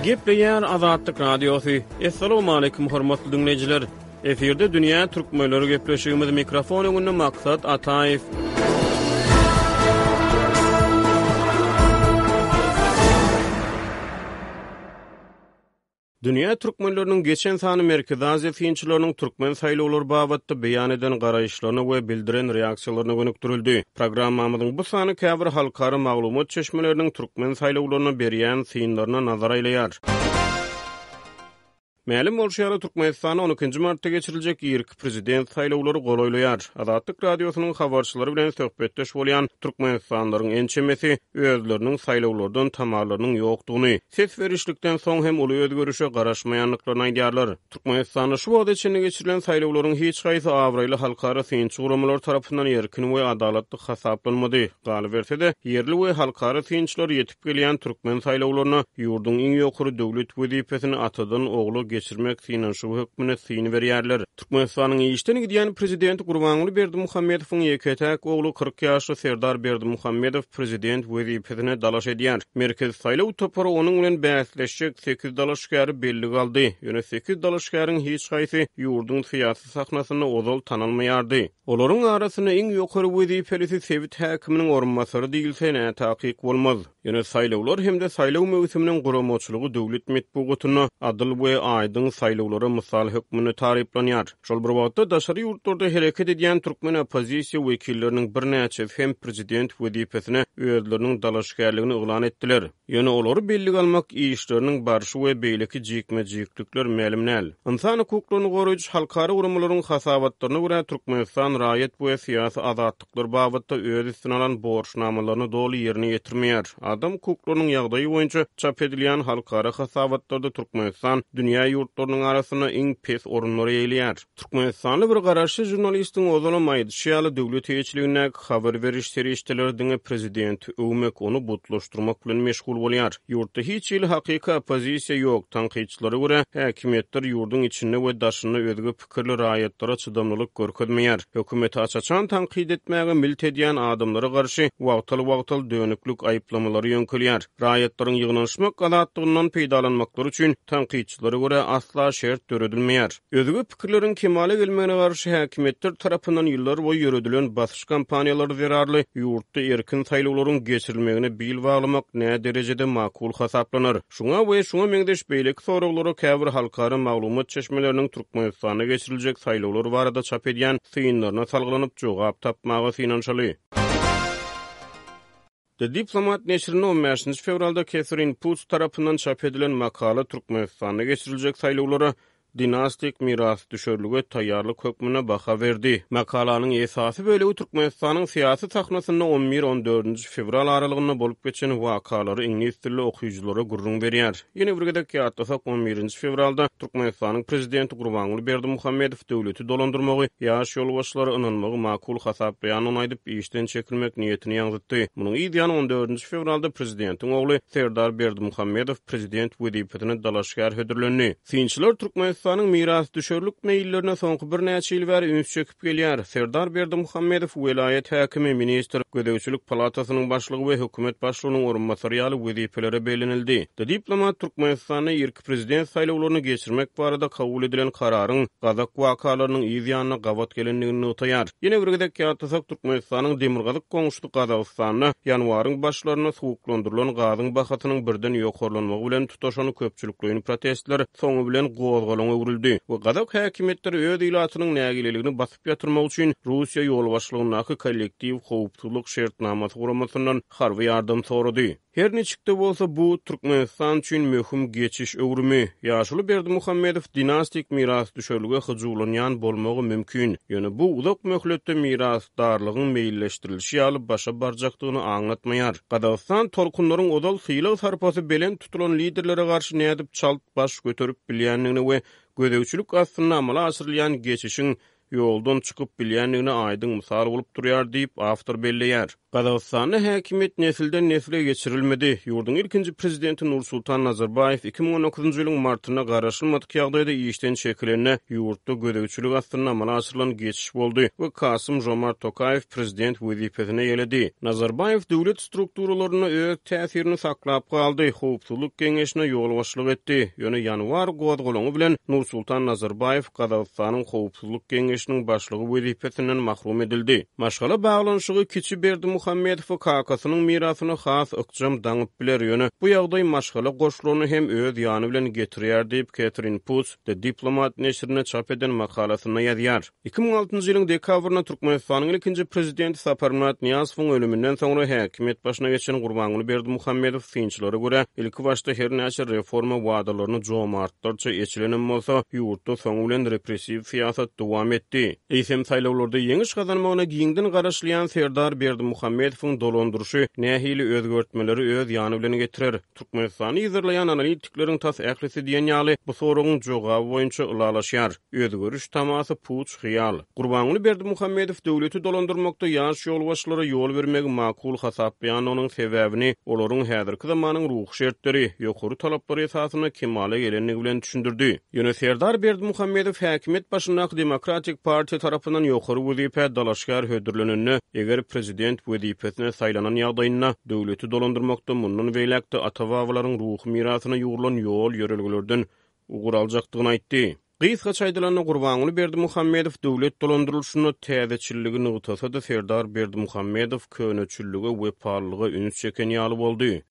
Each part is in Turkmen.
Gepleýär Azatlyk Radiosy. Assalamualaikum hormatly diňleýjiler. Efirde dünýä türkmenleri gepleşigimiz mikrofon öňünde Maksat Ataýew. Dünýä türkmenleriniň geçen sany Merkezi Aziýa synçylarynyň türkmen saýlawlary babatda beýan eden garaýyşlaryna we bildiren reaksiýalaryna gönükdirildi. Programmamyzyň bu sany käbir halkara maglumat çeşmeleriniň türkmen saýlawlaryna berýän synlaryna nazar aýlaýar. Mälim bolşy ýaly, Türkmenistanda on ikinji martda geçiriljek irki prezident saýlawlary golaýlaýar. Azatlyk Radiosynyň habarçylary bilen söhbetdeş bolýan türkmenistanlylaryň ençemesi özleriniň saýlawlardan tamalarynyň ýokdugyny, ses berişlikden soň hem uly özgerişe garaşmaýandyklaryny aýdýarlar. Türkmenistanda şu wagta çenli geçirilen saýlawlaryň hiç haýsy abraýly halkara synçy guramalar tarapyndan erkin we adalatly hasaplanmady. Galyberse-de, ýerli we halkara synçylar ýetip gelýän türkmen saýlawlaryna ýurduň iň ýokary döwlet wezipesini atadan ogla geçirmek synanyşygy hökmünde syn berýärler. Türkmenistanyň işden gidýän prezidenti Gurbanguly Berdimuhamedowyň ýeke-täk ogly 40 ýaşly Serdar Berdimuhamedow prezident wezipesine dalaş edýär. Merkezi saýlaw topary onuň bilen bäsleşjek sekiz dalaşgäri bellige aldy. Ýöne sekiz dalaşgäriň hiç haýsy ýurduň syýasy sahnasynda ozal tanalmaýardy. Olaryň arasynda iň ýokary wezipelisi sebit häkiminiň orunbasary diýilse nätakyk bolmaz. Ýöne saýlawlar hem-de saýlaw möwsüminiň guramaçylygy döwlet metbugatynda adyl we aýdyň saýlawlara mysal hökmünde taryplanýar. Şol bir wagtda, daşary ýurtlarda hereket edýän türkmen oppozisiýa wekilleriniň birnäçesi hem prezident wezipesine özleriniň dalaşgärligini yglan etdiler. Ýöne olary bellige almak işleriniň barşy we beýleki jikme-jiklikler mälim däl. Ynsan hukuklaryny goraýjy halkara guramalaryň hasabatlaryna görä, Türkmenistan raýat we syýasy azatlyklar babatda öz üstüne alan borçnamalaryny doly ýerine ýetirmeýär. Adam hukuklarynyň ýagdaýy boýunça çap edilýän halkara hasabatlarda Türkmenistan dünýä ýurtlarynyň arasynda iň pes orunlary eýeleýär. Türkmenistanly bir garaşsyz žurnalistiň ozalam aýdyşy ýaly, döwlet eýeçiligindäki habar beriş serişdeleri diňe prezidenti öwmek, ony butlaşdyrmak bilen meşgul bolýar. Ýurtda hiç hili hakyky oppozisiýa ýok. Tankytçylara görä, häkimiýetler ýurduň içinde we daşynda özge pikirli raýatlara çydamlylyk görkezmeýär. Hökümeti aç-açan tankyt etmäge milt edýän adamlara garşy wagtal-wagtal dönüklik aýyplamalary ýöňkelýär. Raýatlaryň ýygnanyşmak azatlygyndan peýdalanmaklary üçin, tankytçylara görä, asla şert döredilmeýär. Özge pikirleriň kemala gelmegine garşy häkimiýetler tarapyndan ýyllarboýy ýöredilen basyş kampaniýalary zerarly ýurtda erkin saýlawlaryň geçirilmegine bil baglamak näderejede makul hasaplanar? Şuňa we şuňa meňzeş beýleki soraglara käbir halkara maglumat çeşmeleriniň Türkmenistanda geçiriljek saýlawlar barada çap edýän synlaryna salgylanyp jogap tapmaga synanyşaly. The Diplomat neşirinde on bäşinji fewralda Ketherin Putz tarapyndan çap edilen makala Türkmenistanda geçiriljek saýlawlara dinastik mirasdüşerlige taýýarlyk hökmünde baha berdi. Makalanyň esasy bölegi Türkmenistanyň syýasy sahnasynda on bir-on dördünji fewral aralygynda bolup geçen wakalary iňlis dilli okyjylara gürrüň berýär. Ýene bir gezek ýatlasak, on birinji fewralda Türkmenistanyň Prezidenti Gurbanguly Berdimuhamedow döwleti dolandyrmagy ýaş ýolbaşçylara ynanmagy makul hasaplaýandygyny aýdyp, işden çekilmek niýetini ýaňzytdy. Munuň yz ýany on dördünji fewralda prezidentiň ogly Serdar Berdimuhamedow prezident wezipesine dalaşgär hödürlendi. Synçylar Türkmenistanyň mirasdüşerlik meýillerine soňky birnäçe ýyl bäri üns çekip gelýär. Serdar Berdimuhamedow welaýat häkimi, ministr, gözegçilik palatasynyň başlygy we hökümet başlygynyň orunbasary ýaly wezipelere bellenildi. The Diplomat Türkmenistanda irki prezident saýlawlaryny geçirmek barada kabul edilen kararyň gazak wakalarynyň yz ýanyna gabat gelendigini nygtaýar. Ýene bir gezek ýatlasak, Türkmenistanyň demirgazyk goňşusy Gazagystanda ýanwaryň başlarynda suwuklandyrylan gazyň bahasynyň birden ýokarlanmagy bilen tutaşan köpçülikleýin protestler soňy bilen gozgalaňa öwrüldi we gazak häkimiýetleri öz ilatynyň nägileligini basyp ýatyrmak üçin Russiýa ýolbaşçylygyndaky Kollektiw howpsuzlyk şertnamasy guramasyndan harby ýardam sorady. Her niçik-de bolsa, bu Türkmenistan üçin möhüm geçiş öwrümi. Ýaşuly Berdimuhamedow dinastik mirasdüşerlige hyjuwlanýan bolmagy mümkin, ýöne bu uzak möhletde mirasdarlygyň meýilleşdirilişi ýaly başa barjakdygyny aňlatmaýar. Gazagystan tolkunlaryň ozal sylag-sarpasy belent tutulan liderlere garşy nädip çalt baş göterip bilýändigine we gözegçilik astynda amala aşyrylýan geçişiň ýoldan çykyp bilýändigine aýdyň mysal bolup durýar diýip, awtor belleýär. Gazagystanda häkimiýet nesilden-nesle geçirilmedi. Ýurduň ilkinji prezidenti Nursultan Nazarbaýew 2019-njy ýylyň martynda garaşylmadyk ýagdaýda işden çekilende, ýurtda gözegçilik astynda amala aşyrylan geçiş boldy we Kasym-Žomart Tokaýew prezident wezipesini eýeledi. Nazarbaýew döwlet strukturalarynda öz täsirini saklap galdy, Howpsuzlyk geňeşine ýolbaşçylyk etdi. Ýöne ýanwar gozgalaňy bilen Nursultan Nazarbaýew Gazagystanyň Howpsuzlyk geňeşiniň başlygy wezipesinden mahrum edildi. Maşgala baglanyşygy kiçi Berdimuhamedowy kakasynyň mirasyna has ykjam daňyp biler, ýöne bu ýagdaý maşgala goşlaryny hem öz ýany bilen getirýär diýip, Ketrin Putz The Diplomat neşirinde çap eden makalasynda ýazýar. 2006-njy ýylyň dekabrynda Türkmenistanyň ilkinji prezidenti Saparmyrat Nyýazowyň ölüminden soňra häkimiýet başyna geçen Gurbanguly Berdimuhamedow synçylara görä, ilkibaşda her näçe reforma wadalaryny jomartlarça eçilenem bolsa, ýurtda soňy bilen repressiw syýasat dowam etdi. Eýsem, saýlawlarda ýeňiş gazanmagyna giňden garaşylýan Serdar Berdimuhamedowyň dolandyryşy nähili özgertmeleri öz ýany bilen getirer? Türkmenistany yzarlaýan analitikleriň tas ählisi diýen ýaly bu soragyň jogaby boýunça ylalaşýar, özgeriş tamasy puç hyýal. Gurbanguly Berdimuhamedow döwleti dolandyrmakda ýaş ýolbaşçylara ýol bermegi makul hasaplaýandygynyň sebäbini olaryň häzirki zamanyň ruhy şertleri, ýokary talaplary esasynda kemala gelendigi bilen düşündirdi. Ýöne Serdar Berdimuhamedow häkimiýet başyndaky Demokratik partiýa tarapyndan ýokary wezipä dalaşgär hödürlenende, eger prezident wezipesine saýlanan ýagdaýynda, döwleti dolandyrmakda mundan beýläk-de ata-babalaryň ruhy mirasyna ýugrulan ýol-ýörelgelerden ugur aljakdygyny aýtdy. Gysgaça aýdylanda, Gurbanguly Berdimuhamedow döwlet dolandyrylyşynda täzeçilligi nygtasa-da, Serdar Berdimuhamedow köneçillige wepalylyga üns çeken ýaly boldy.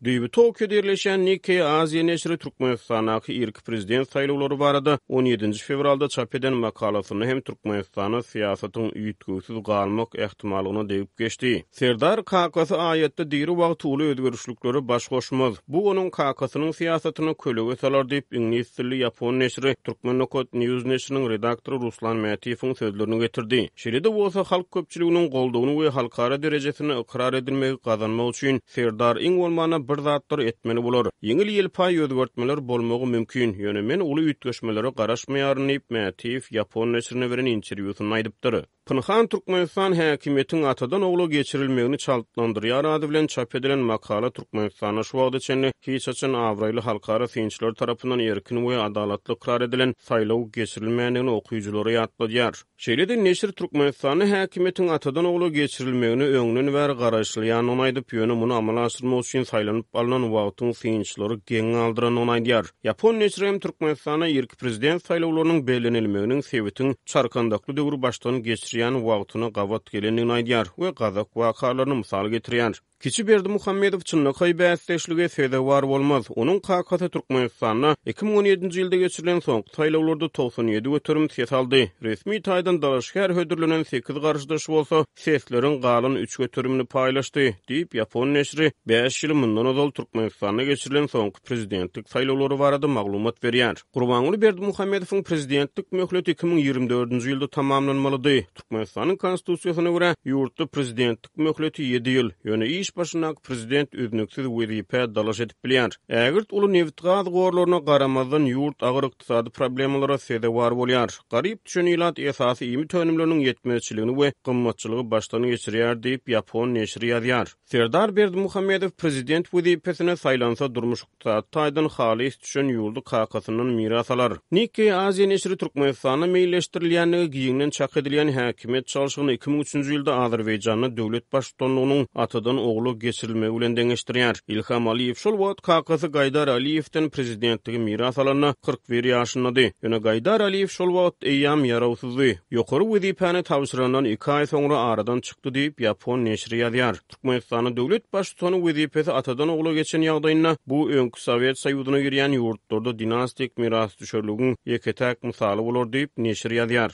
Düýbi Tokioda ýerleşýän Nikkei Asia neşiri Türkmenistandaky irki prezident saýlawlary barada on ýedinji fewralda çap eden makalasynda hem Türkmenistanda syýasatyň üýtgewsiz galmak ähtimallygyna degip geçdi. Serdar kakasy aýatda diri wagty uly özgerişliklere baş goşmaz. Bu onuň kakasynyň syýasatyna kölege salar diýip, iňlis dilli ýapon neşiri Turkmen. News neşiriniň redaktory Ruslan Mätiýewiň sözlerini getirdi. Şeýle-de bolsa, halk köpçüliginiň goldawyny we halkara derejesinde ykrar edilmegi gazanmak üçin Serdar iň bolmanda bir zatlar etmeli bolar. Ýeňil-ýelpaý özgertmeler bolmagy mümkin, ýöne men uly üýtgeşmelere garaşmaýaryn diýip, Mätiýew ýapon neşirine beren interwýusynda aýdypdyr. Pynhan Türkmenistan häkimiýetiň atadan ogla geçirilmegini çaltlandyrýar ady bilen çap edilen makala Türkmenistanda şu wagta çenli hiç haçan abraýly halkara synçylar tarapyndan erkin we adalatly ykrar edilen saýlaw geçirilmändigini okyjylara ýatladýar. Şeýle-de neşir Türkmenistanda häkimiýetiň atadan-ogla geçirilmegine öňden bäri garaşylýandygyny aýdyp, ýöne muny amala aşyrmak üçin saýlanyp alnan wagtyň synçylary geň galdyrandygyny aýdýar. Ýapon neşiri hem Türkmenistanda irki prezident saýlawlarynyň bellenilmeginiň sebitiň çarkandakly döwri başdan geçirýän wagtyna gabat gelendigini aýdýar we gazak wakalaryny mysal getirýär. Kiçi Berdimuhamedow çynlakaý bäsdeşlige sezewar bolmaz. Onuň kakasy Türkmenistanda 2017-nji ýylda geçirilen soňky saýlawlarda 97% ses aldy. Resmi taýdan dalaşgär hödürlenen sekiz garşydaş bolsa sesleriň galan üç göterimini paýlaşdy, diýip, ýapon neşiri bäş ýyl mundan ozal Türkmenistanda geçirilen soňky prezidentlik saýlawlary barada maglumat berýär. Gurbanguly Berdimuhamedowyň prezidentlik möhleti 2024-nji ýylda tamamlanmalydy. Türkmenistanyň Konstitusiýasyna görä, ýurtda prezidentlik möhleti ýedi ýyl, ýöne iş başyndaky prezident üznüksiz wezipä dalaş edip bilýär. Ägirt uly nebit-gaz gorlaryna garamazdan, ýurt agyr ykdysady problemalara sezewar bolýar. Garyp düşen ilat esasy iýmit önümleriniň ýetmezçiligini we gymmatçylygy başdan geçirýär diýip, ýapon neşiri ýazýar. Serdar Berdimuhamedow prezident wezipesine saýlansa durmuş Ykdysady taýdan halys düşen ýurdy kakasyndan miras alar. Nikkei Asia neşiri Türkmenistanda meýilleşdirilýändigi giňden çak edilýän häkimiýet çalşygyny 2003-nji ýylda Azerbaýjanda döwlet baştutanlygynyň atadan ogla geçirilmegi bilen deňeşdirýär. Ilham Aliýew şol wagt kakasy Gaýdar Aliýewden prezidentligi miras alanda 41 ýaşyndady. Ýöne Gaýdar Aliýew şol wagt eýýäm ýarawsyzdy. Ýokary wezipäni tabşyrandan iki aý soňra aradan çykdy diýip, ýapon neşiri ýazýar. Türkmenistanda döwlet Baştutany wezipesi atadan ogla geçen ýagdaýynda, bu öňki Sowet Soýuzyna girýän ýurtlarda dinastik mirasdüşerligiň ýeke-täk mysaly bolar diýip, neşir ýazýar.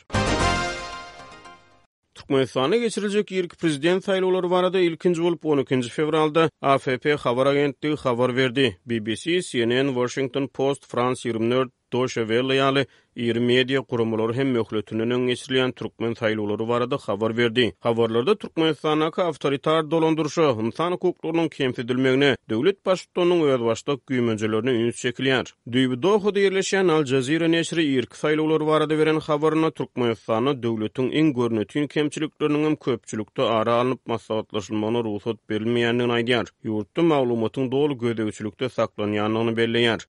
Türkmenistanda geçiriljek irki prezident saýlawlary barada ilkinji bolup on ikinji fewralda AFP habar agentligi habar berdi. BBC, CNN, Washington Post, France 24. Deutsche Welle ýaly iri media guramalary hem möhletinden öň geçirilýän türkmen saýlawlary barada habar berdi. Habarlarda Türkmenistandaky awtoritar dolandyryşa, ynsan hukuklarynyň kemsidilmegine, döwlet baştutanynyň özbaşdak güýmenjelerine üns çekilýär. Düýbi Dohada ýerleşýän Al Jazeera neşiri irki saýlawlar barada beren habarynda Türkmenistanda döwletiň iň görnetin kemçilikleriniňem köpçülikde ara alnyp maslahatlaşylmagyna rugsat berilmeýändigini aýdýar. Ýurtda maglumatyň doly gözegçilikde saklanýandygyny belleýär.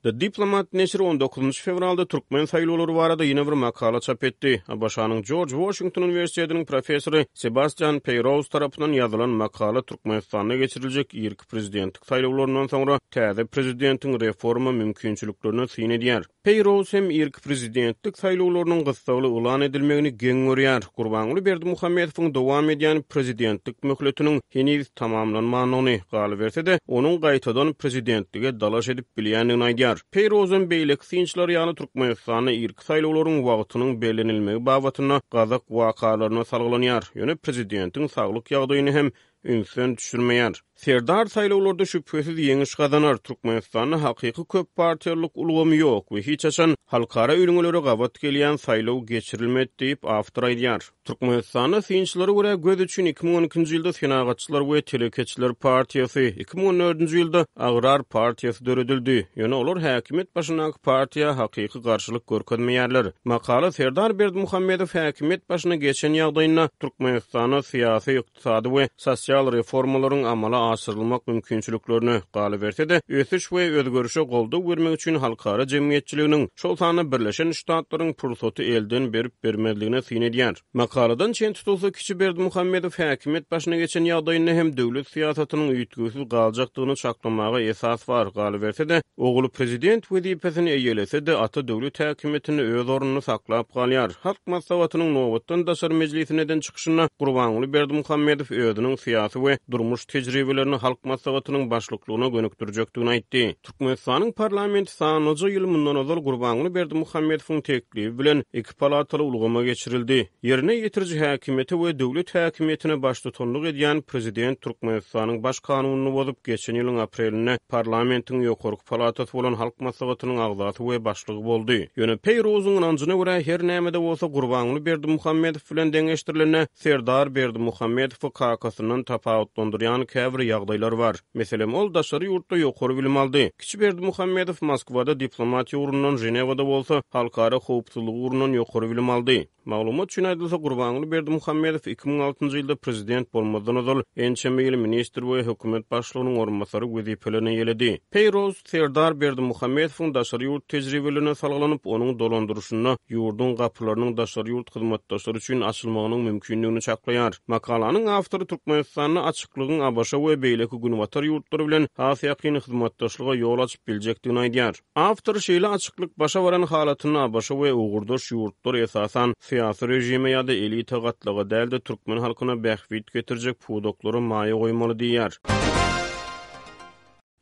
The Diplomat neşiri on dokuzynjy fewralda türkmen saýlawlary barada ýene bir makala çap etdi. ABŞ-nyň Jorj Waşington uniwersitetiniň professory Sebastian Peýrouz tarapyndan ýazylan makala Türkmenistanda geçiriljek irki prezidentlik saýlawlaryndan soňra täze prezidentiň reforma mümkinçiliklerine syn edýär. Peýrouz hem irki prezidentlik saýlawlarynyň gyssagly yglan edilmegini geň görýär. Gurbanguly Berdimuhamedowyň dowam edýän prezidentlik möhletiniň heniz tamamlanmandygyny, galyberse-de, onuň gaýtadan prezidentlige dalaş edip bilýändigini aýdýar. Peýrouzam beýleki synçylar ýaly Türkmenistanda irki saýlawlaryň wagtynyň bellenilmegi babatynda gazak wakalaryna salgylanýar, ýöne prezidentiň saglyk ýagdaýyny hem ünsden düşürmeýär. Serdar saýlawlarda şübhesiz ýeňiş gazanar. Türkmenistanda hakyky köp partiýalylyk ulgamy ýok we hiç haçan halkara ülňülere gabat gelýän saýlaw geçirilmedi diýip, awtor aýdýar. Türkmenistanda synçylara görä göz üçin 2012-nji ýylda Senagatçylar we telekeçiler partiýasy, 2014-nji ýylda Agrar partiýasy döredildi. Ýöne olar häkimiýet başyndaky partiýa hakyky garşylyk görkezmeýärler. Makala Serdar Berdimuhamedow häkimiýet başyna geçen ýagdaýynda Türkmenistanda syýasy, ykdysady we sosial reformalaryň amala aşyrylmak mümkinçiliklerine, galyberse-de, ösüş we özgerişe goldaw bermek üçin halkara jemgyýetçiliginiň, şol sanda Birleşen Ştatlaryň pursaty elden berip-bermezligine syn edýär. Makaladan çen tutulsa, kiçi Berdimuhamedow häkimiýet başyna geçen ýagdaýynda hem döwlet syýasatynyň üýtgewsiz galjakdygyny çaklamaga esas bar, galyberse-de, Ogly prezident wezipesini eýelese-de, ata döwlet häkimiýetinde öz ornuny saklap galýar. Halk Maslahatynyň nobatdan daşary mejlisinde eden çykyşynda Gurbanguly Berdimuhamedow özüniň syýasy we durmuş tejribelerini Halk Maslahatynyň başlyklygyna gönükdirjekdigini aýtdy. Türkmenistanyň parlamenti sanlyja ýyl mundan ozal Gurbanguly Berdimuhamedowyň teklibi bilen iki palataly ulgama geçirildi. Ýerine ýetiriji häkimiýete we döwlet häkimiýetine baştutanlyk edýän prezident Türkmenistanyň Baş kanunyny bozup, geçen ýylyň aprelinde parlamentiň ýokarky palatasy bolan Halk Maslahatynyň agzasy we başlygy boldy. Ýöne Peýruzyň ynanjyna görä, her näme-de bolsa Gurbanguly Berdimuhamedow bilen deňeşdirilende, Serdar Berdimuhamedowy kakasyndan tapawutlandyrýan käbir ýagdaýlar bar. Meselem, ol daşary ýurtda ýokary bilim aldy. Kiçi Berdimuhamedow Moskwada diplomatiýa ugrundan, Ženewada bolsa halkara howpsuzlygy ugrundan ýokary bilim aldy. Maglumat üçin aýdylsa, Gurbanguly Berdimuhamedow 2006-njy ýylda prezident bolmazdan ozal ençeme ýyl ministr we hökümet başlygynyň orunbasary wezipelerini eýeledi. Peýroz Serdar Berdimuhamedowyň daşary ýurt tejribelerine salgylanyp, onuň dolandyryşynda ýurduň gapylarynyň daşary ýurt hyzmatdaşlary üçin açylmagynyň mümkindigini çaklaýar. Makalanyň awtory Türkmenistanda açyklygyň ABŞ we beýleki günbatar ýurtlary bilen has ýakyn hyzmatdaşlyga ýol açyp biljekdigini aýdýar. Awtor şeýle açyklyk başa baran halatynda ABŞ we ugurdaş ýurtlar esasan syýasy režime ýa-da elita gatlaga däl-de türkmen halkyna bähbit getirjek pudaklara maýa goýmaly diýýär.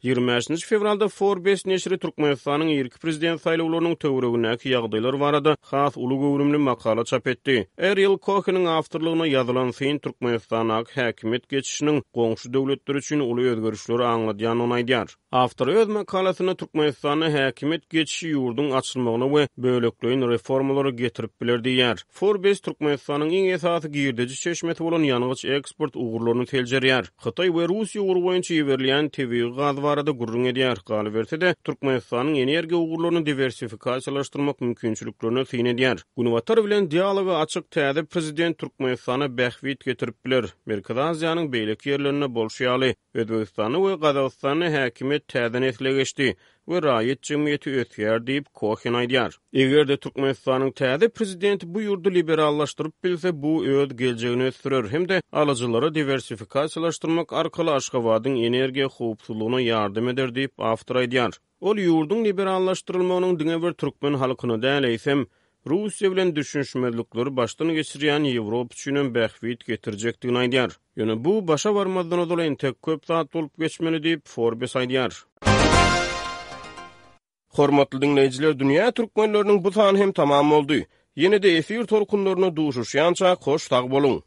25-nji fewralda Forbes neşiri Türkmenistanyň irki prezident saýlawlarynyň töweregindäki ýagdaýlar barada has uly göwrümli makala çap etdi. Ariel Koheniň awtorlygynda ýazylan syn Türkmenistandaky häkimiýet geçişiniň goňşy döwletler üçin uly özgerişleri aňladýandygyny aýdýar. Awtor öz makalasynda Türkmenistanda häkimiýet geçişi ýurduň açylmagyna we bölekleýin reformalara getirip biler diýýär. Forbes Türkmenistanyň iň esasy girdeji çeşmesi bolan ýangyç eksport ugurlaryny seljerýär. Hytaý we Russiýa ugry boýunça iberilýän tebigy gaz barada gürrüň edýär. Galyberse-de, Türkmenistanyň energiýa ugurlaryny diwersifikasiýalaşdyrmak mümkinçiliklerine syn edýär. Günbatar bilen dialoga açyk täze prezident Türkmenistana bähbit getirip biler. Merkezi Aziýanyň beýleki ýerlerinde bolşy ýaly, Özbegistanda we Gazagystanda häkimiýet täze nesle geçdi we raýat jemgyýeti ösýär diýip, Kohen aýdýar. Eger-de Türkmenistanyň täze prezidenti bu ýurdy liberallaşdyryp bilse, bu öz geljegini ösdürer hem-de alyjylary diwersifikasiýalaşdyrmak arkaly Aşgabadyň energiýa howpsuzlygyna ýardam eder diýip, awtor aýdýar. Ol ýurduň liberallaşdyrylmagynyň diňe bir türkmen halkyna däl, eýsem, Russiýa bilen düşünişmezlikleri başdan geçirýän Ýewropa üçinem bähbit getirjekdigini aýdýar. Ýöne bu başa barmazdan ozal entek köp zat bolup geçmeli diýip, Forbes aýdýar. Hormatly diňleýjiler Dünýä Türkmenleriniň bu sany hem tamam boldy. Ýene-de efir tolkunlarynda duşuşýançak hoş sag boluň!